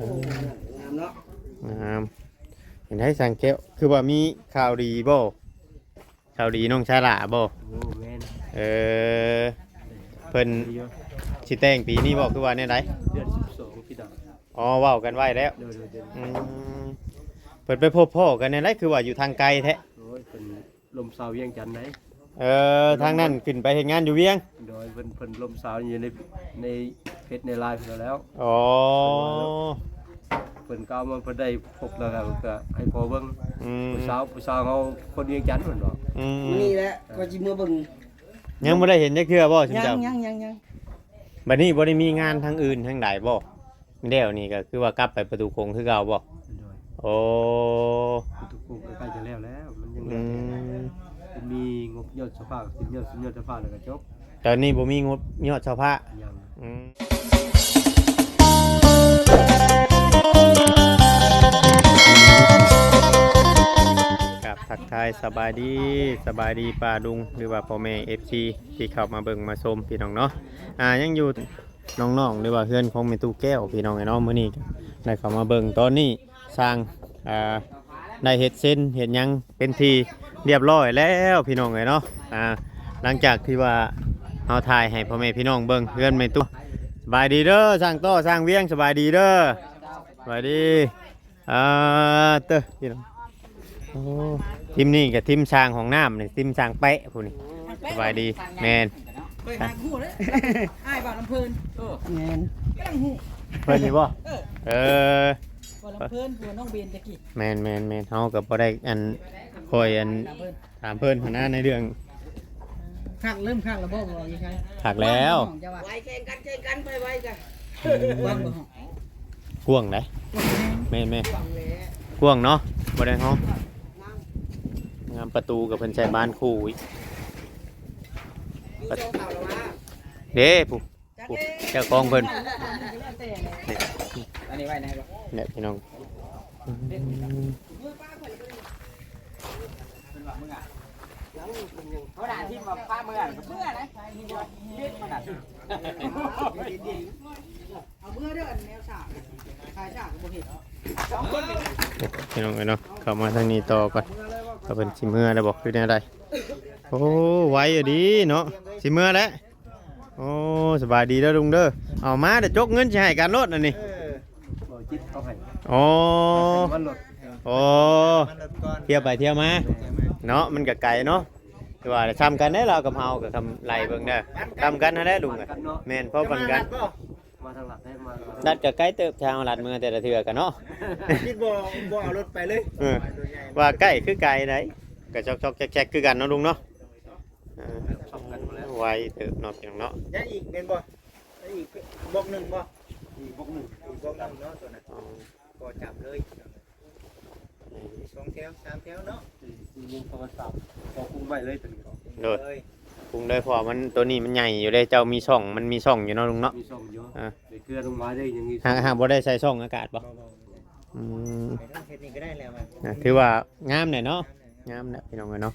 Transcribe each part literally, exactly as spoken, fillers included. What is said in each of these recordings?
งามเนาะ งาม เห็นได้สังแก้ว คือว่ามีข่าวดีบ่ ข่าวดีน้องชาลาบ่ โอ้ แม่น เออ เพิ่น ดีอยู่ สิแต่งปีนี้บ่ คือว่าแนวใด เดือนสิบสองพี่น้อง อ๋อ เว้ากันไว้แล้ว โดย โดย โดย อืม เพิ่นไปพบพ้อกันแนวใด คือว่าอยู่ทางไกลแท้ โอ้ย เพิ่น ลมเซาเวียงจันทน์ได๋ เออ ทางนั้นขึ้นไปเฮ็ดงานอยู่เวียง โดย เพิ่น เพิ่นลมเซาอยู่ใน ในเฟซในไลน์เพิ่นแล้ว อ๋อ เพิ่นก็เอามา เพิ่นได้พบแล้วก็ ก็ให้พ่อเบิ่ง อืม ผู้สาว ผู้สาวเฮาคนเวียงจันทน์เพิ่นบอก อืม มื้อนี้แหละก็สิเมือเบิ่ง ยังบ่ได้เห็นจักเทื่อบ่ซุมเจ้า ยัง ยัง ยัง ยัง บัดนี้บ่ได้มีงานทางอื่นทางใดบ่ แล้วนี่ก็คือว่ากลับไปประตูโขงคือเก่าบ่ โดย โอ้ ประตูโขงก็ใกล้จะแล้วแล้ว มันยัง อื เหลือแต่ ม บ่มีงบยอดเสาผ้า สินยอด สินยอดเสาผ้าแล้วก็จบ ตอนนี้บ่มีงบยอดเสาผ้า ยัง อืม ครับ ทักทายสบายดี สบายดีป้าลุง หรือว่าพ่อแม่ เอฟซี ที่เข้ามาเบิ่งมาชมพี่น้องเนาะ อ่า ยังอยู่ น้องๆ หรือว่าเฮือนของแม่ตู้แก้วพี่น้องเนาะ มื้อนี้ได้เข้ามาเบิ่ง ตอนนี้สร้าง อ่า ได้เฮ็ดเซ็นเฮ็ดหยังเป็นที่เรียบร้อยแล้วพี่น้องเอ้ยเนาะ อ่า หลังจากที่ว่าเฮาถ่ายให้พ่อแม่พี่น้องเบิ่งเฮือนแม่ตู้ สบายดีเด้อ สร้างต่อ สร้างเวียง สบายดีเด้อ สบายดี อ่า เต้อพี่น้อง โอ้ ทีมนี้กับทีมสร้างห้องน้ำนี่ ทีมสร้างแปะผู้นี่ สบายดี แม่น ไปหาฮู้เลย อ้ายบ่าวลำเพลิน เออ แม่น กำลังฮู้ เพิ่นนี่บ่ เออ เออ บ่าวลำเพลิน ผัวน้องเบนตะกี้ แม่น แม่น แม่น เฮาก็บ่ได้อัน คอยอัน ลำเพลิน ถามเพิ่นหั้นนะในเรื่อง คัก เริ่มคักแล้วบ่ บ่อีกไง คักแล้ว ห้องจะว่า ไวแข่งกัน แข่งกัน ไปไวกัน กว้างบ่ห้อง กว้างได๋ แม่น แม่น กว้างเนาะ บ่ได้ห้อง งาม ประตูกับเพิ่นใช้บานคู่อีก อยู่ช่องเก่าแล้ววะ เด้ผู้ จัก ผู้ เด้ เจ้าของเพิ่น อันนี้ไว้ไหนบ่ เนี่ยพี่น้อง อืม เขาด่าที่มาป้าเมืองเมืองนะ เด็กมันน่ะ เอาเมือเด้ออันแนวสากขายสากก็บ่เห็น พี่น้องเอ้ยเนาะ เข้ามาทางนี้ต่อก่อน เขาเป็นสิเมือแล้วบอกคือแนวใด โอ้ ไวอยู่ดีเนาะ สิเมือแล้ว โอ้ สบายดีเด้อลุงเด้อ เอามาเดี๋ยวจกเงินสิให้กันโลดอันนี้ เออ บ่จิตเขาให้ อ๋อ มันลด อ๋อ มันลดก่อน เที่ยวไปเที่ยวมา เนาะ มันก็ไกลเนาะ คือว่าซ้ำกันเด้อ เรากับเฮากับคำไล่เบิ่งเด้อ ซ้ำกันนั่นแหละลุงอะ แม่น พอปันกัน มาทางหลักได้มา ลัดก็ใกล้เติบ ทางลัดเมืองแต่ละเทื่อกันเนาะ คิดบ่ บ่เอารถไปเลย เออ ว่าใกล้คือไกลได๋ ก็ซอกๆแซกๆคือกันเนาะลุงเนาะ เออ ไวเติบเนาะพี่น้องเนาะ ยังอีกแม่นบ่ ยังอีกบล็อกหนึ่งบ่ อีกบล็อกหนึ่ง อีกบล็อกหนึ่งเนาะ ตัวนั้น อ๋อ ก็จำเลย สองแถว สามแถวเนาะ สี่ สี่ หนึ่ง ประมาณสาม ก็ปรุงใหม่เลยตัวนี้ โดย เลย ปรุงเลย เพราะว่ามัน ตัวนี้มันใหญ่อยู่เด้ เจ้ามีช่อง มันมีช่องอยู่เนาะลุงเนาะ มีช่องอยู่ อ่า เดี๋ยวเคลื่อนลงมาได้ยังมี หาก หากบ่ได้ใส่ช่องอากาศบ่ บ่ บ่ อืม ไปทางเฮ็ดนี่ก็ได้แล้วอะ อ่ะ ถือว่างามแหละเนาะ งามแหละพี่น้องเอ้ยเนาะ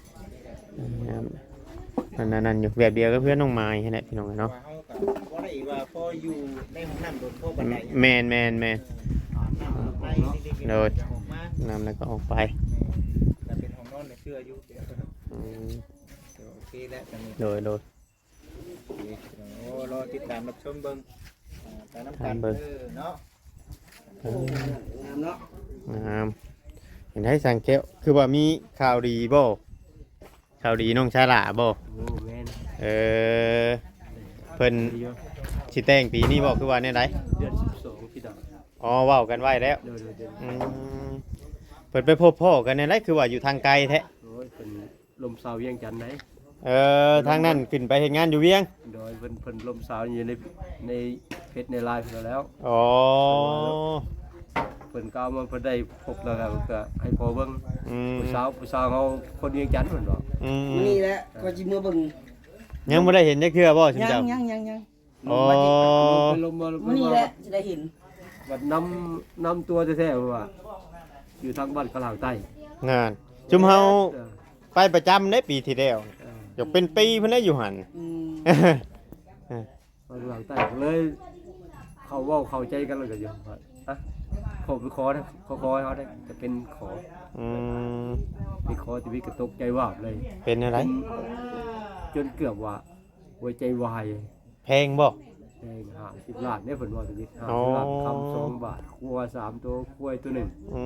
งาม นั่นๆๆ อยู่แบบเดียวกับเพื่อนน้องไม้นั่นแหละพี่น้องเอ้ยเนาะ ว่าเฮาก็บ่ได้ว่าพออยู่ในห้องน้ำโดนพอบันได แม่นๆๆ อาบน้ำออกไปเล็กๆ โดย ออกมา น้ำแล้วก็ออกไป แต่เป็นห้องนอนในเชื่ออยู่ อืม โอเคแล้วตอนนี้ โดย โดย โอ้ รอติดตามรับชมเบิ่ง อ่า ไปนำกัน ตามเบิ่ง เด้อเนาะ เออ งามเนาะ งาม เห็นได้สังแก้ว คือว่ามีข่าวดีบ่ ข่าวดีน้องชาลาบ่ โอ้ แม่น เออ เพิ่น ดีอยู่ สิแต่งปีนี้บ่ คือว่าแนวใด เดือนสิบสองพี่น้อง อ๋อ เว้ากันไว้แล้ว โดย โดย โดย อืม เพิ่นไปพบพ้อกันแนวใด คือว่าอยู่ทางไกลแท้ โอ้ย เพิ่น ลมเซาเวียงจันทน์ได๋ เออ ทางนั้นขึ้นไปเฮ็ดงานอยู่เวียง โดย เพิ่น เพิ่นลมเซาอยู่ใน ในเฟซในไลน์เพิ่นแล้ว อ๋อ เพิ่นก็เอามา เพิ่นได้พบแล้วก็ ก็ให้พ่อเบิ่ง อืม ผู้สาว ผู้สาวเฮาคนเวียงจันทน์เพิ่นบอก อืม มื้อนี้แหละก็สิเมือเบิ่ง ยังบ่ได้เห็นจักเทื่อบ่ซุมเจ้า ยัง ยัง ยัง อ๋อ บัดนี้ เพิ่นลมมา มื้อนี้แหละสิได้เห็น บัดนำ นำตัวแท้ๆว่า อยู่ทางบ้านกะหลางใต้ นั่น ซุมเฮา เออ ไปประจำเด้ปีที่แล้ว เออ อยากเป็นปีเพิ่นได้อยู่หั่น อืม เออ ทางหลังใต้ก็เลย เขาเว้าเข้าใจกันแล้วก็อยู่ ฮะ ผมไปขอนะเขาขอให้เขาได้จะเป็นขอ อืม ไปขอชีวิตก็ตกใจวาบเลย เป็นอะไร จนจนเกือบว่าหัวใจวาย แพงบ่ แพงห้าสิบล้านเนี่ยผมว่าชีวิตห้า อ๋อ สิบล้านคำสองบาทครัวสามตัวครัวตัวหนึ่ง อื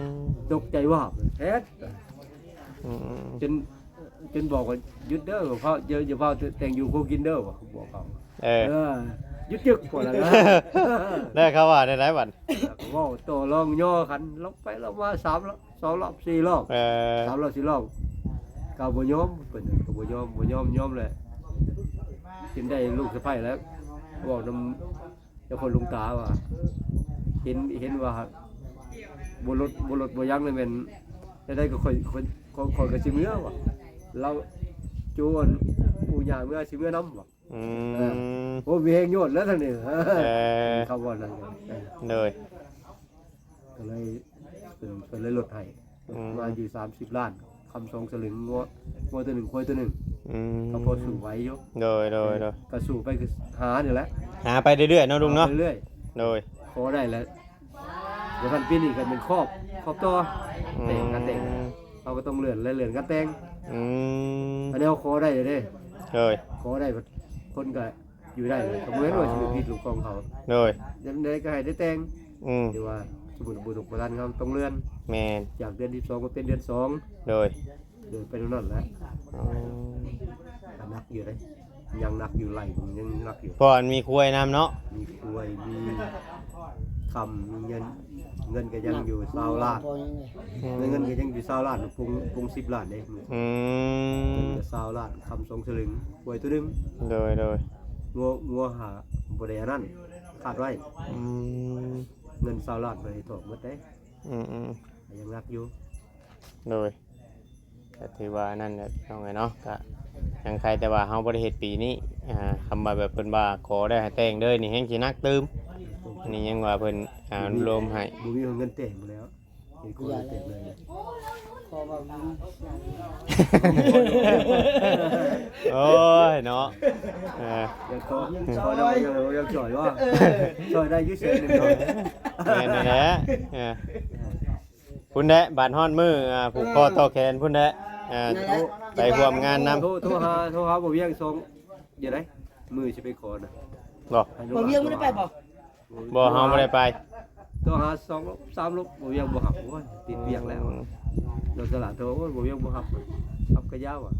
ม ตกใจวาบเลยแท้ อืม จนจนบอกว่าหยุดเด้อเพราะเยอะอย่าเฝ้าแต่งอยู่ครัวกินเด้อว่ะบอกเขา เออ เออหยุดจึกพอแล้วนะ ได้ครับว่าได้หลายวัน เว้าต่อรองย่อกันลบไปลบมาสามรอบสองรอบสี่รอบ เออ สามรอบสี่รอบก็บ่ยอมเพิ่นก็บ่ยอมบ่ยอมยอมแหละจึงได้ลูกสะใภ้แล้วเว้านำเจ้าคนหลวงตาว่า เห็นเห็นว่าบ่ลดบ่ลดบ่ยั้งเลยแม่นได้ได้ก็ค่อยค่อยค่อยค่อยก็สิเมือว่ะเราจวนปู่ย่าเมือสิเมือนำว่ะ อื เอ ม โอ้มีแฮงโยนแล้วทางนี้ เออ เขาว่านั่น โดย ก็เลยเป็นเป็นเลยลดให้ อืม มาอยู่สามสิบล้านคำสองสลึงงัวงัวตัวหนึ่งควายตัวหนึ่ง อืม ก็พอสู้ไหวอยู่ โดยโดยโดย ก็สู้ไปก็หานี่แหละ หาไปเรื่อยๆเนาะลุงเนาะ เรื่อย โดย ๆขอได้แล้วเดี๋ยวพันปีนี้กันเป็นครอบครอบต่อ อืม แต่งกันแต่งเราก็ต้องเลื่อนและเลื่อนกันแต่ง อืม อันนี้เขาขอได้เลยเด้ โดย ขอได้คนก็อยู่ได้เลยก็เหมือนว่าชีวิตผิดลูกของเขา โดย ยังไงก็ให้ได้แต่ง อืม หรือว่าสมมติบุตรประทานเขาต้องเลื่อน แมน จากเดือนที่สองก็เป็นเดือนสอง โดย เดินไปเท่านั้นแหละ อ๋อ หนักอยู่เลยยังหนักอยู่ไหลผมยังหนักอยู่ เพราะมันมีควายนำเนาะ มีควายมีคำมีเงิน เงินก็ยังอยู่ซาวล้าน อืม เงินเงินก็ยังอยู่ซาวล้านปรุงปรุงสิบล้านเด้ อื เงิน ม ก็ซาวล้านคำสองสลึงควายตัวหนึง โดยโดย งัวงัวหาบ่ได้อันนั้นขาดไว้ อืม เงินซาวล้านบ่ได้ถอกหมดเด้ อืมอืม ยังหนักอยู่ โดยก็ถือว่านั่นแหละพี่น้องเอ้ยเนาะก็ยังใครแต่ว่าเฮาบ่ได้เฮ็ดปีนี้อ่าคำว่าแบบเพิ่นว่าขอได้ให้แต่งเด้อนี่แฮงสิหนักตื่มอันนี้ยังว่าเพิ่นอ่าลมให้ บ่มีเงินแต่งหมดแล้วเห็นคนแต่งเลย ขอแบบนี้ โอ้ยเนาะเออ เดี๋ยวก็ขอได้ยังยังจ่อยว่าจ่อยได้อยี่สิบเอ็ดหนึ่งเนาะ แม่นนั่นแหละเออพุ่นแหละบาดฮอดมื้ออ่าผูกคอต่อแขนพุ่นแหละอ่าไปร่วมงานนำ โทรโทรหาโทรหาบ่เวียงสองเดี๋ยวไหนมือสิไปขอนะ บ่ บ่เวียงบ่ได้ไปบ่ บ่เฮาบ่ได้ไป โทรหาสองรอบสามรอบบ่เวียงบ่หับโอ้ยติดเวียกแล้ว อืม เราตลาดโทรโอ้ยบ่เวียงบ่หับหับกระยาวอ่ะ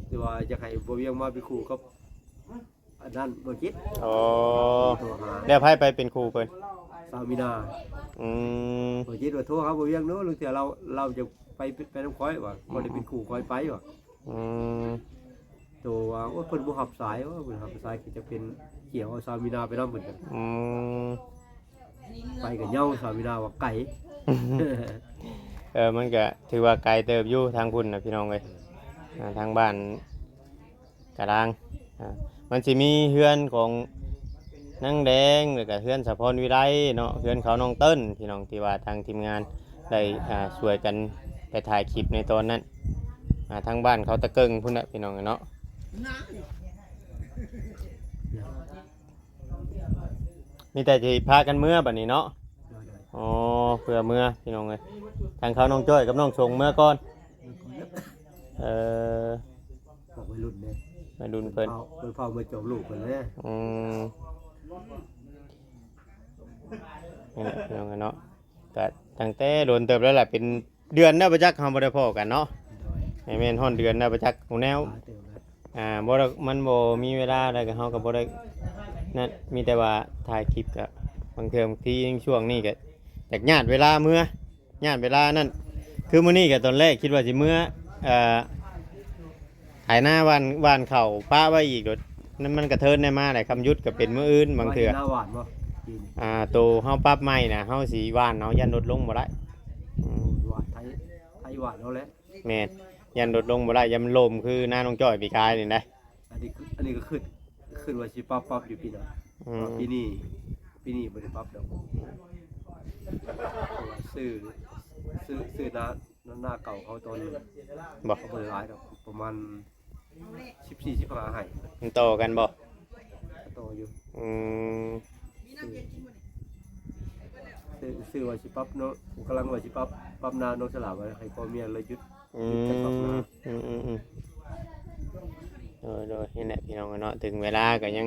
แต่ว่าอยากให้บ่เวียงมาเป็นครูกับอันนั้นบ่จิต อ๋อ โทรหา แล้วไผไปเป็นครูเพิ่น สาวมีนา อืม บ่จิตว่าโทรหาบ่เวียงเนาะลูกเสือเราเราจะไปไปนำข้อยว่าบ่ได้เป็นครูข้อยไปว่า อืม ตัวว่าโอ้ยเพิ่นบ่รับสายว่าเพิ่นรับสายก็จะเป็นเกี่ยวเอาสาวมีนาไปนำเพิ่นก็ อืม ไปกับเหย้าสาวมีนาว่าไกล เออมันก็ถือว่าไกลเติบอยู่ทางพุ่นน่ะพี่น้องเอ้ยอ่าทางบ้านกะลางอ่ามันสิมีเฮือนของนางแดงแล้วก็เฮือนสะพรวิไลเนาะเฮือนเขาน้องเติ้นพี่น้องที่ว่าทางทีมงานได้อ่าช่วยกันไปถ่ายคลิปในตอนนั้นอ่าทางบ้านเขาตะเกิงพุ่นน่ะพี่น้องเนาะ มีแต่สิพากันเมือบัดนี้เนาะ อ๋อ เพื่อเมือพี่น้องเอ้ย ทางเขาน้องจ้อยกับน้องสงเมือก่อน เออ พวกวัยรุ่นเนี่ย วัยรุ่นเพิ่น เพิ่นเฝ้าเพิ่นเฝ้ามาจองลูกเพิ่นเลย อืมนี่แหละพี่น้องเอ้ยเนาะ ก็ตั้งแต่โดนเติบแล้วแหละ เป็นเดือนแล้วบ่จักเฮาบ่ได้พ้อกันเนาะ แม่นฮอดเดือนแล้วบ่จักฮู้แนว มาเต็มแล้ว อ่าบ่ได้มันบ่มีเวลาแล้วก็เฮาก็บ่ได้นั่นมีแต่ว่าถ่ายคลิปก็บางเทื่อบางทีช่วงนี้ก็อยากญาติเวลาเมือญาติเวลานั่นคือมื้อนี้ก็ตอนแรกคิดว่าสิเมือเอ่อไถนาหว่านหว่านข้าวปะไว้อีกโดดนั่นมันกระเทินได้มาแหละคำหยุดก็เป็นมื้ออื่นบางเทื่อ หน้าหวานบ่ปีนี้ อ่าโตเฮาปรับใหม่นะเฮาสิหว่านเฮายันลดลงบ่ได้อืม หวานไทยไทยหวานเอาแหละ แม่นยันลดลงบ่ได้ยันมันลมคือหน้าน้องจ้อยปีกายนี่นะ อันนี้คืออันนี้ก็ขึ้นขึ้นว่าสิปรับปรับอยู่ปีหน้า อืม ปีนี้ปีนี้บ่ได้ปรับดอกซื้อซื้อซื้อหน้าหน้าเก่าเขาตอนนึง บ่ เขาบ่ได้หลายดอกประมาณสิบสี่สิบห้าไร่ มันต่อกันบ่ ต่ออยู่ อืม ซื้อ ซื้อว่าสิปรับเนาะ กำลังว่าสิปรับ ปรับหน้าน้องสลาว่าให้พ่อเมียเลยหยุด อืมอืมอืมอืมโดยโดยนี่แหละพี่น้องเนาะ ถึงเวลาก็ยัง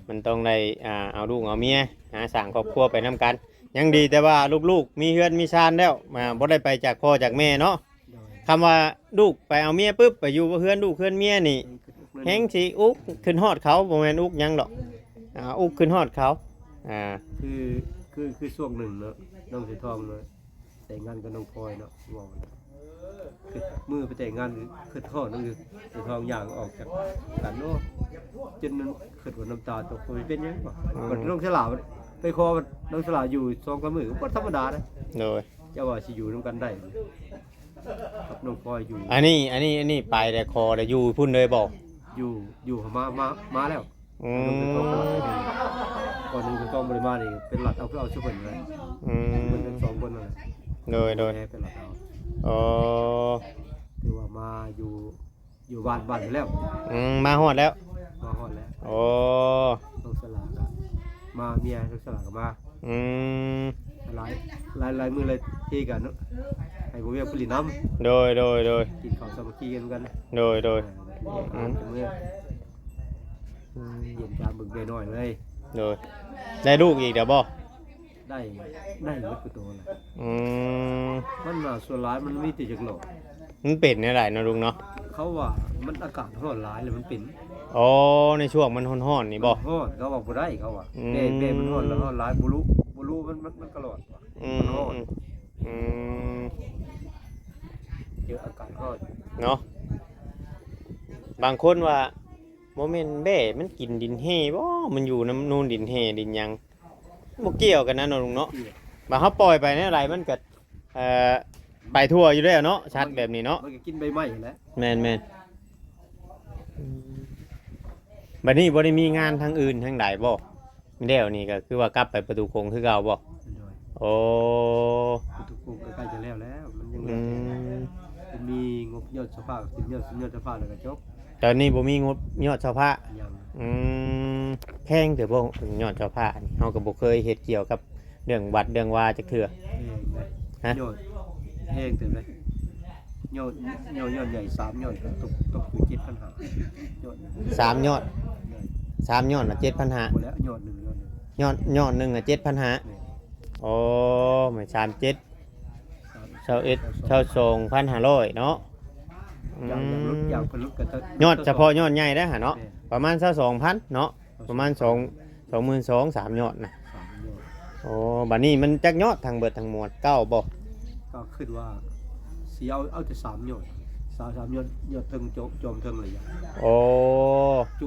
มันต้องได้อ่าเอาลูกเอาเมียหาสร้างครอบครัวไปนำกัน ยังดีแต่ว่าลูกๆมีเฮือนมีซานแล้วมาบ่ได้ไปจากพ่อจากแม่เนาะ โดย คำว่าลูกไปเอาเมียปุ๊บไปอยู่เฮือนลูกเฮือนเมียนี่ มันคือทุกเรื่อง แฮงสิอุกขึ้นฮอดเขาบ่แม่นอุกหยังดอกอ่าอุกขึ้นฮอดเขาอ่า คือคือคือช่วงหนึ่งเนาะ น้องสีทองเนาะ แต่งงานกับน้องพลอยเนาะ บอกนะ คือมือไปแต่งงานคือทอดนั่นคือสีทองอย่างออกจากกันเนาะ จนนั้นคิดว่าน้ำตาตก ไปเป็นหยังวะ อืม บัดน้องสลาไปขอน้องสลาอยู่สองสามมื้อก็บ่ธรรมดานะ โดย เจ้าว่าสิอยู่นำกันได้ กับน้องพลอยอยู่ อันนี้อันนี้อันนี้ไปแต่ขอแต่อยู่พุ่นเลยบอก อยู่อยู่มามามาแล้ว อื น้องสีทอง ม ก่อนน้องสีทองบ่ได้มานี่เป็นหลักเอาเอาซุเพิ่นเลย อืม มันเป็นสองคนนั่นแหละ โดยโดย แม่เป็นหลักเอา อ๋อ ถือว่ามาอยู่อยู่บ้านบ้านอยู่แล้ว อืมมาฮอดแล้ว มาฮอดแล้ว โอ้ น้องสลาก็มา เมียน้องสลาก็มา อืม หลายหลายหลายมื้อเลยที่กันเนาะ ให้บ่เวียกผู้หลีนนำ โดยโดยโดย กินข้าวสามัคคีกันกัน โดยโดย อืมมื้อ อืม เยี่ยมยามเบิ่งเบยน้อยเลย โดยได้ลูกอีกเดี๋ยวบอก ได้ได้หมดทุกตัวเลย อืม มันน่ะส่วนหลายมันมีแต่จักหลอก มันเป็นอะไรเนาะลุงเนาะ เขาว่ามันอากาศร้อนหลายเลยมันเป็น อ๋อในช่วงมันฮ้อนๆนี่บอก ฮ้อนเขาว่าบ่ได้เขาว่า อืม แม่แม่มันฮ้อนแล้วฮ้อนหลายบ่รู้บ่รู้มันมันมันก็ร้อนว่ะ อืม มันฮ้อน อืม เจออากาศร้อน เนาะบางคนว่าโมเมนแบ่มันกินดินแห่บ่มันอยู่น้ำนูนดินแห่ดินหยังบ่เกี่ยวกันนะเนาะลุงเนาะบางเขาปล่อยไปเนี่ยอะไรมันก็เอ่อไปทั่วอยู่แล้วเนาะสัตว์แบบนี้เนาะ มันก็กินใบไม้แหละ แม่นแม่นอืมบัดนี้บ่ได้มีงานทางอื่นทางใดบ่เดี๋ยวนี้ก็คือว่ากลับไปประตูโขงคือเก่าบ่ โดย โอ้ ทุกคนก็ใกล้จะแล้วแล้วมันยัง อืม มันมีงบยอดสภาพสินยอดสินยอดสภาพแล้วก็จบ ตอนนี้บ่มีงบยอดเสาพระ ยัง อืมแพงเด้อบ่ยอดเสาพระนี่เฮาก็บ่เคยเฮ็ดเกี่ยวกับเรื่องวัดเรื่องวาจักเทื่อ เองนะ ฮะ ยอดแพงเต็มเลยยอดยอดยอดใหญ่สามยอดก็ตกตกอยู่เจ็ดพันห้ายอด สามยอด ใหญ่ สามยอดละเจ็ดพันห้า หมดแล้วยอดหนึ่งยอดหนึ่ง ยอดยอดหนึ่งอ่ะเจ็ดพันห้า เนี่ย โอ้แม่นสามเจ็ด เศร้าเอ็ด เศร้าสองพันห้าร้อยเนาะอื อย่างอย่างลด ม อย่างเพิ่นลดกันเท่า ยอดเฉพาะยอดใหญ่ได้หาเนาะ เนี่ย ประมาณเศร้าสองพันเนาะประมาณสองสองหมื่นสองสามยอดนะ สามยอด โอ้บัดนี้มันจักยอดทั้งเบิดทั้งมวลเก้าบ่ ก็คิดว่าสิเอาเอาแต่สามยอดสามสามยอดยอดเทิงจอมจอมเทิงเลยอย่าง โอ้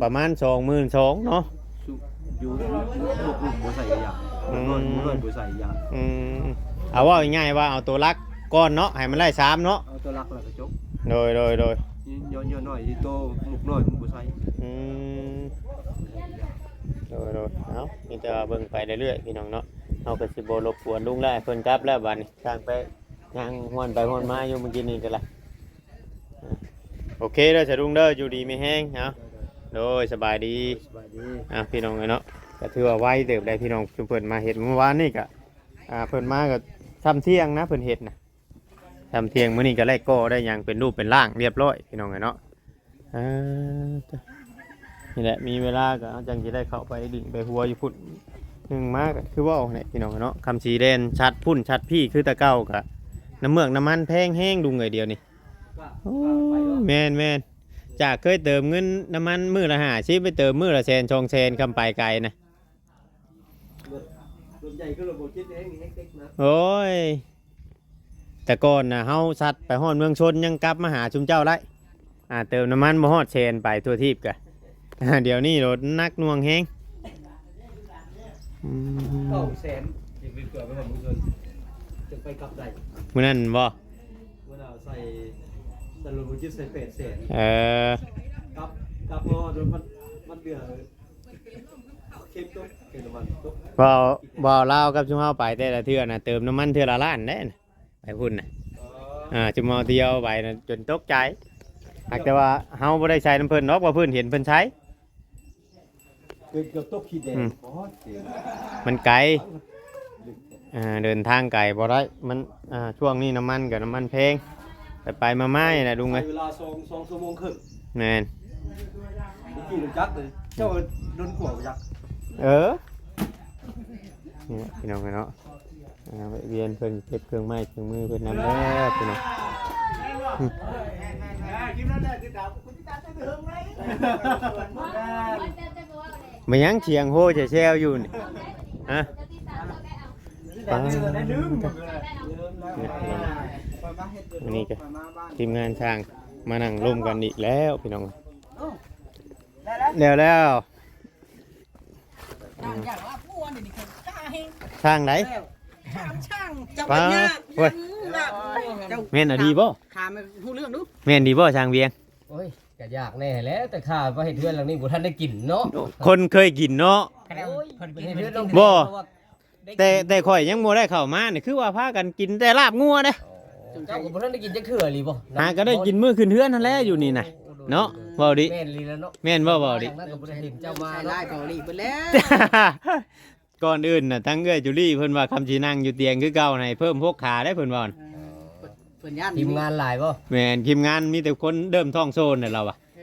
ประมาณสองหมื่นสองเนาะ สุอยู่พวกลุ่มบ่ใส่อย่าง อืม น้อยบ่น้อยบ่ใส่อย่าง อืมเอาว่าง่ายๆว่าเอาตัวหลักก่อนเนาะให้มันได้สามเนาะ เอาตัวหลักแล้วก็จบ โดยโดยโดย ยอดยอดน้อยที่โตมุกน้อยมันบ่ใส่ อืมโดยโดยเอามีแต่ว่าเบิ่งไปเรื่อยๆพี่น้องเนาะเอาก็สิบ่รบกวนลุงแล้วให้เพิ่นกลับแล้วบัดนี้ทางไปย่างห้วนไปห้วนมาอยู่เมื่อกี้นี้ก็ละอ่ะโอเคเด้อสะดุ้งเด้ออยู่ดีมีแฮงเนาะโดยสบายดี สบายดี อ่ะพี่น้องเอ้ยเนาะก็ถือว่าไวเติบได้พี่น้องชุมเพิ่นมาเฮ็ดเมื่อวานนี่ก็อ่าเพิ่นมาก็ค่ำเที่ยงนะเพิ่นเฮ็ดนะค่ำเที่ยงมื้อนี้ก็ได้ก่อได้หยังเป็นรูปเป็นร่างเรียบร้อยพี่น้องเอ้ยเนาะอ่านี่แหละมีเวลาก็เอาจังสิได้เข้าไปดิ่งไปหัวอยู่พุ่นหนึ่งมาก็คือเว้าเนี่ยพี่น้องเอ้ยเนาะคำสีแดนชัดพุ่นชัดพี่คือแตะเก่าก็น้ำเมือกน้ำมันแพงแฮงดุงเลยเดียวนี่โอ้ยแม่นแม่นจากเคยเติมเงินน้ำมันมื้อละห้าสิบไปเติมมื้อละแสนสองแสนคำไปไกลนะ รถรถใหญ่ก็รถบ่คิดเองเฮกเต็กนะ โอ้ย แต่ก่อนนะเฮาสัตว์ไปฮอดเมืองชนยังกลับมาหาชุมเจ้าได้อ่าเติมน้ำมันบ่ฮอดแสนไปทั่วทีปกะ อ่าเดี๋ยวนี้รถหนักหน่วงแฮงอืม เก้าแสนยังไปเกือบไปหอดเมืองชนจนไปกลับได้ มื้อนั้นบ่ เวลาใส่ใส่รถบ่คิดใส่แปดแสน เออ กลับกลับมาฮอดรถมันมันเดือดเข็มตกเข็มน้ำมันตก บ่าวบ่าวลาวกับชุมเฮาไปแต่ละเทื่อนะเติมน้ำมันเทื่อละล้านเด้นะไปพุ่นนะ อ๋อ อ่าชุมเฮาเที่ยวไปนะจนตกใจหากแต่ว่าเฮาบ่ได้ใช้น้ำเพิ่นดอกว่าเพิ่นเห็นเพิ่นใช้ เกือบเกือบตกขี้แดง อืม อ๋อเสียง มันไกล ลึกแท้ อ่า เดินทางไกลบ่ได้ มัน อ่า ช่วงนี้น้ำมันกับน้ำมันแพง ไปไปมามานี่แหละลุงเอ้ย ใช้เวลาสอง สองชั่วโมงครึ่ง แม่น ขี่รถจักรเลย เจ้าโดนขวางจักร เออ นี่พี่น้องเนาะ อ่า แวะเวียนเพิ่นเก็บเครื่องไม้เครื่องมือเพิ่นนำเด้อพี่น้อง มายังเถียงโฮแซวๆอยู่นี่ ฮะ ปัง วันนี้ก็ทีมงานช่างมานั่งร่วมกันอีกแล้วพี่น้อง แล้วแล้ว ช่างอย่างว่าผู้อันนี้คือช่างเฮง ช่างไหน ช่าง ช่าง เจ้า ปัง ปัญญา เว้ย เจ้า แม่นอะดีบ่ ถามผู้เรื่องดู แม่นดีบ่ช่างเวียง โอ้ย ก็อยากแน่แหละ แต่ข้าว่าเฮ็ดเฮือนหลังนี้บ่ทันได้กินเนาะ คนเคยกินเนาะ โอ้ย เพิ่นกิน เฮ็ดเฮือน เพิ่นกิน บ่ เพราะว่าได้กิน แต่ แต่ข่อยยังบ่ได้เข้ามานี่ คือว่าพากันกินแต่ลาบงัวเด้ เจ้าก็บ่ทันได้กินจักเทื่ออีหลีบ่ หาก็ได้กินมื้อขึ้นเฮือนนั่นแหละอยู่นี่นะ เนาะ เว้าดิ แม่นอีหลีแล้วเนาะ แม่นบ่ เว้าดิ ทางนั้นก็บ่ได้เห็นเจ้ามาเนาะ ไล่เกาหลีเบิดแล้ว ก่อนอื่นน่ะ ทั้งเอื้อยจูลี่เพิ่นว่าคำสินั่งอยู่เตียงคือเก่า ให้เพิ่มหกขาได้เพิ่นว่า เออ เพิ่นย้าน ทีมงานหลายบ่ แม่น ทีมงานมีแต่คนเริ่มท้องโซนน่ะ เราอะ เอ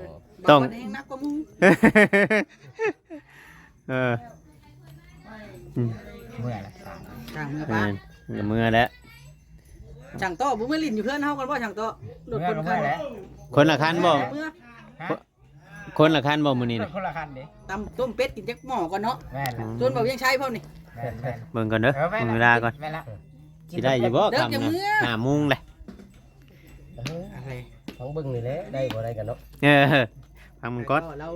อ ต้อง บางคนแฮงหนักกว่าหมู่ เออ อืม เมื่อยละ ช่างเมือปะ แม่น เมือแล้ว ช่างโต้บ่เมือลิ้นอยู่เฮือนเฮากันบ่ ช่างโต้ รถคนคัน เมือแล้ว คนละคันบ่ เมือ ฮะ คนละคันบ่มื้อนี้น่ะ คนละคันเด้ ตำต้มเป็ดกินจักหม้อก่อนเนาะ แม่นละ อืม ส่วนบ่าวเวียงชัยพร้อมนี่ แม่นๆ เบิ่งก่อนเด้อ เออ แม่นละ เบิ่งเวลาก่อน แม่นละ สิได้อยู่บ่ เลิก ค่ำ จักมื้อ ห้าโมงเลย เออ อะไร ฟังเบิ่งนี่แหละ ได้บ่ได้กันเนาะ เออ ฟังมึงก่อน ก็เรา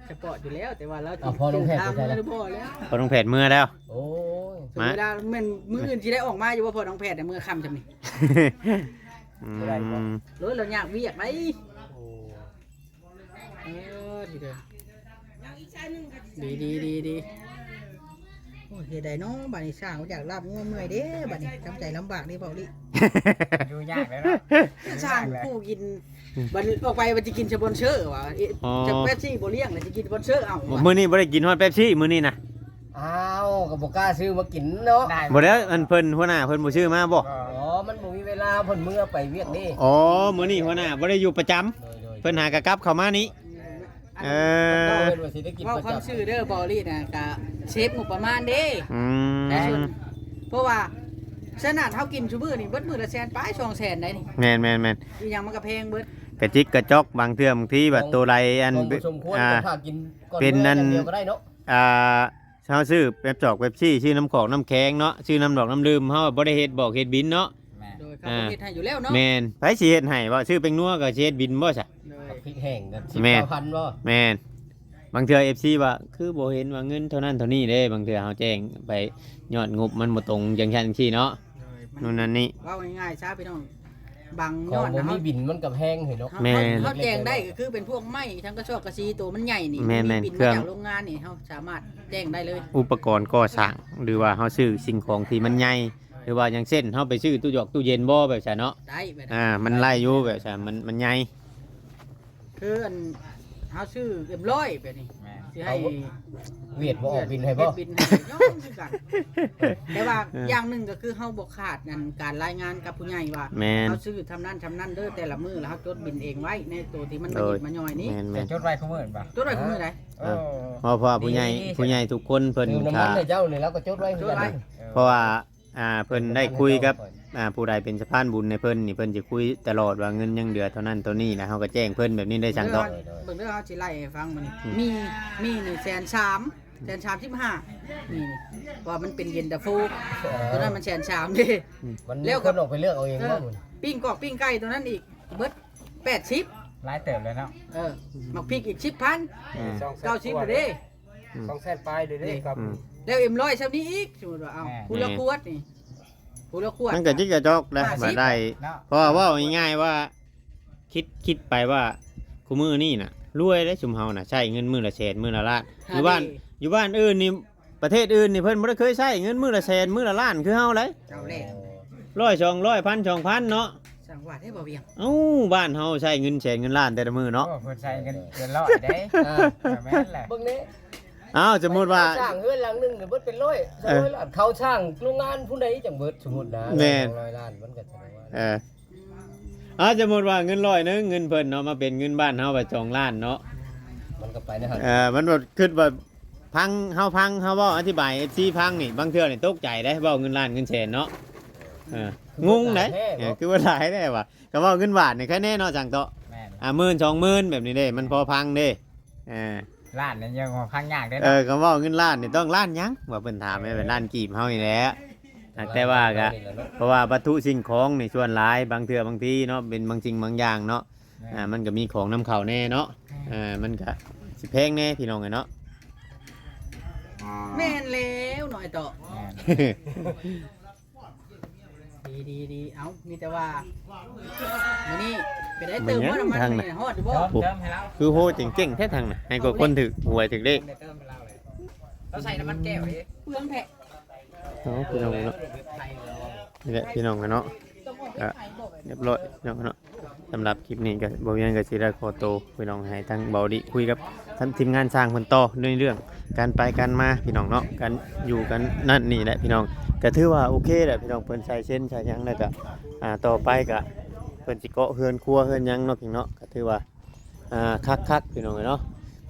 สปอร์ตอยู่แล้ว แต่ว่าเรา เอาพอน้องแพทย์ ทาง ไปใส่ละ เมือบ่แล้ว พอน้องแพทย์เมือแล้ว โอ้ย มา เวลาแม่นมื้ออื่นสิได้ออกมาอยู่บ่ พอน้องแพทย์น่ะ เมือค่ำจำนี่ อืม บ่ได้บ่ โอ้ย เราอยากเวียกไหม โอ้ เออ ทีเดียว ดี ดี ดี ดี โอ้ย เฮ็ดได้เนาะ บัดนี้ช่างอยากลาบงัวเมื่อยเด้ บัดนี้ทำใจลำบากเด้ เบาลิ อยู่ยากแล้วเนาะ ช่างผู้กิน บัดนี้ออกไปบัดสิกินสปอนเซอร์ว่ะ เอ๊ะ อ๋อ จะเป๊ปซี่บ่เลี้ยงเลย สิกินสปอนเซอร์เอาว่ะ มื้อนี้บ่ได้กินฮอดเป๊ปซี่มื้อนี้นะ อ้าว ก็บ่กล้าซื้อมากินเนาะ ได้ บ่แล้ว อันเพิ่นหัวหน้าเพิ่นบ่ซื้อมาบ่ อ๋อ มันบ่มีเวลา เพิ่นเมือไปเวียกเด้ อ๋อ มื้อนี้หัวหน้าบ่ได้อยู่ประจำ โดย โดย เพิ่นหากะกลับเข้ามานี่ เออ เพิ่นว่าสิได้กิน เว้า ประจำ ความซื่อเด้อ บอลลี่น่ะ กะเซฟงบประมาณเด้ อืม แต่ส่วน เพราะว่าขนาดเฮากินซุมื้อนี่เบิดมื้อละแสนปลาย สองแสนได้นี่ แม่น แม่น แม่น อีหยังมันก็แพงเบิด กระจิกกระจอก บางเทื่อบางทีบัด ของ ตัวใดอัน ของบ่สมควร อ่า ก็พากินก่อน เป็นอัน เดียวก็ได้เนาะ อ่า เฮาซื้อเป๊ปซอกเป๊ปซี่ ซื้อน้ำของน้ำแข็งเนาะ ซื้อน้ำดอกน้ำดื่ม เฮาบ่ได้เฮ็ดบอกเฮ็ดบินเนาะ แม่น โดยเขา อ่า ก็เฮ็ดให้อยู่แล้วเนาะ แม่น ไผสิเฮ็ดให้บ่ ซื้อแป้งนัวก็สิเฮ็ดบินบ่ซะ โดย พริกแห้งก็ แม่น สิบเก้าพันบ่ แม่น บางเทื่อ เอฟซี ว่า คือบ่เห็นว่าเงินเท่านั้นเท่านี้เด้ บางเทื่อเฮาแจ้งไปยอดงบมันบ่ตรงจังซั่นจังซี่เนาะ โดยมัน นู่นนั่นนี่ เว้าง่ายๆซะพี่น้อง บาง ข ย อง ด บ่ นะ มี เฮา บินมันก็แพงเฮ้ยเนาะ เฮา แม่น เฮาแจ้งได้ก็คือเป็นพวกไม้ทั้งกระสอบกระซีตัวมันใหญ่นี่ แม่นๆ มีบิน เครื่อง มาจากโรงงานนี่ เฮาสามารถแจ้งได้เลย อุปกรณ์ก่อสร้าง หรือว่าเฮาซื้อสิ่งของที่มันใหญ่ หรือว่าอย่างเช่น เฮาไปซื้อตู้หยอกตู้เย็นบ่ แบบซั่นเนาะ ได้แบบนั้น อ่า มันไล่อยู่แบบซั่น มัน มันใหญ่ คืออัน เฮาซื้อเอ็มร้อยแบบนี้ แม่น สิให้ เอา เวียดบ่ออกบินให้บ่ เวียดบินให้ ย่อมคือกัน แต่ว่า เออ อย่างหนึ่งก็คือเฮาบ่ขาดอันการรายงานกับผู้ใหญ่ว่า แม่น เฮาซื้อทำนั่นทำนั่นเด้อแต่ละมื้อ แล้วเฮาจดบินเองไว้ในตัวที่มันมาหยิบ โดย มาย่อยนี่ แม่นๆ แต่จดไว้คู่มื้อบ่ จดไว้คู่มื้อใด เออ เพราะ เพราะว่าผู้ใหญ่ ดีๆ ผู้ใหญ่ทุกคนเพิ่น เติมน้ำมัน ถ้า ให้เจ้านี่แล้วก็จดไว้คือกัน จดไว้ เออ เพราะว่า อ่า เพิ่นได้คุยกับ เติมน้ำมันให้เจ้า อ่า ผู้ใดเป็นสะพานบุญให้เพิ่นนี่ เพิ่นสิคุยตลอดว่าเงินยังเหลือเท่านั้นเท่านี้นะ เฮาก็แจ้งเพิ่นแบบนี้ได้ ช่างเถาะ เบิ่งเด้อ เฮาสิไล่ให้ฟังมื้อนี้ อืม มี มีนี่แสนสาม แสนสามสิบห้า นี่ นี่ ว่ามันเป็นเย็นตาโฟ เออ ตัวนั้นมันแสนสามเด้ มัน แล้วก็ คนออกไปเลือกเอาเอง เออ ว่ามัน ปิ้งกอกปิ้งไก่ตัวนั้นอีก เบิดแปดสิบ หลายเติบเลยเนาะ เออ หมากพริกอีกสิบพัน อืม เก้าสิบเด้ อืม สองแสนปลายเลยเด้ นี่ ครับ อืม แล้วเอ็มร้อยซำนี้อีก สมมุติว่า เอา แม่ ผู้ละขวดนี่ ผู้ละขวด มันก็จิกกระจอกนะ ห้าสิบ มาได้ เนาะ เพราะว่าเว้าง่ายๆว่า คิด คิดไปว่า คู่มื้อนี้น่ะ รวยเด้ซุมเฮาน่ะ ใช้เงินมื้อละแสน มื้อละล้าน หา อยู่บ้าน ดี อยู่บ้านอื่นนี่ ประเทศอื่นนี่เพิ่นบ่ได้เคยใช้เงินมื้อละแสน มื้อละล้านคือเฮาเลย เอาแล้ว ร้อย สองร้อย พัน สองพัน เนาะ ช่างว่าได้บ่เวียง เอ้า บ้านเฮาใช้เงินแสนเงินล้านแต่ละมื้อเนาะ โอ้ เพิ่นใช้เงินเกินร้อยเด้ อ่า เออ แม่นแหละ เบิ่งนี่ อ้าว สมมุติว่า สร้างเฮือนหลังหนึ่งเนี่ยเบิดเป็นร้อย เออ ร้อยล้าน เขาสร้างโรงงานผู้ใดจังเบิด สมมุตินะ แม่น ร้อยล้านมันก็จะว่า เออ อ้าว สมมุติว่าเงินร้อยหนึ่ง เงินเพิ่นเนาะ มาเป็นเงินบ้านเฮาไปสองล้านเนาะ มันก็ไปนะฮะ เออ มันแบบคิดว่าพัง เฮาพัง เฮาเว้าอธิบาย เอฟซี พังนี่ บางเทื่อนี่ตกใจเด้ เว้าเงินล้านเงินแสนเนาะ เออ งงเด้ เออ คือว่าหลายแท้ว่ะ ก็เว้าเงินบาทนี่แค่แน่เนาะ จังเตาะ แม่น อ่า หมื่น สองหมื่น แบบนี้เด้ มันพอพังเด้ เออ ล้านนี่ยังพังยากเด้ เออ ก็เว้าเงินล้านนี่ต้องล้านหยัง ว่าเพิ่นถามให้เป็นล้านกีบเฮานี่แหละ แต่ว่าก็ เพราะว่าวัตถุสิ่งของนี่ส่วนหลาย บางเทื่อบางทีเนาะ เป็นบางสิ่งบางอย่างเนาะ อ่า มันก็มีของนำเข้าแน่เนาะ อ่า มันก็สิแพงแน่พี่น้องเอ้ยเนาะ แม่นแล้วหน่อยต่อ แม่น ดีดีดี เอ้า มีแต่ว่ามื้อนี้ไปได้เติมว่าน้ำมันนี่ฮอดอยู่บ่ เติมเติมให้เรา คือโหเจ๋งๆแท้ทางน่ะ ให้กับคนถือหวยถือเลข เดี๋ยวเติมให้เราเลย เราใส่น้ำมันแก้วเอง เปลืองแท้ เนาะพี่น้องเนาะ นี่แหละพี่น้องเนาะ ก็เรียบร้อยพี่น้องเนาะ สำหรับคลิปนี้ก็บ่าวเวียงก็สิได้ขอโตวพี่น้อง ให้ทางเบาดีคุยกับทางทีมงานสร้างเพิ่นต่อในเรื่องการไปการมาพี่น้องเนาะ การอยู่กันนั่นนี่แหละพี่น้อง ก็ถือว่าโอเคแหละพี่น้อง เพิ่นใส่เส้นใส่หยังแล้วก็ อ่า ต่อไปก็เพิ่นสิเกาะเฮือนครัวเฮือนหยังเนาะพี่น้องเนาะ ก็ถือว่า อ่า คักๆพี่น้องเนาะ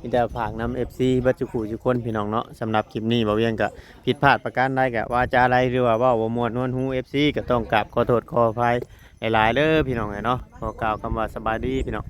มีแต่ฝากนำ เอฟซี เบิดทุกผู้ทุกคนพี่น้องเนาะ สำหรับคลิปนี้บ่าวเวียงก็ผิดพลาดประการใดก็ วาจาใดหรือว่าเว้าบ่ม่วนนวลหู เอฟซี ก็ต้องกราบขอโทษขออภัยหลายๆเด้อพี่น้องเนาะ ขอกล่าวคำว่าสบายดีพี่น้อง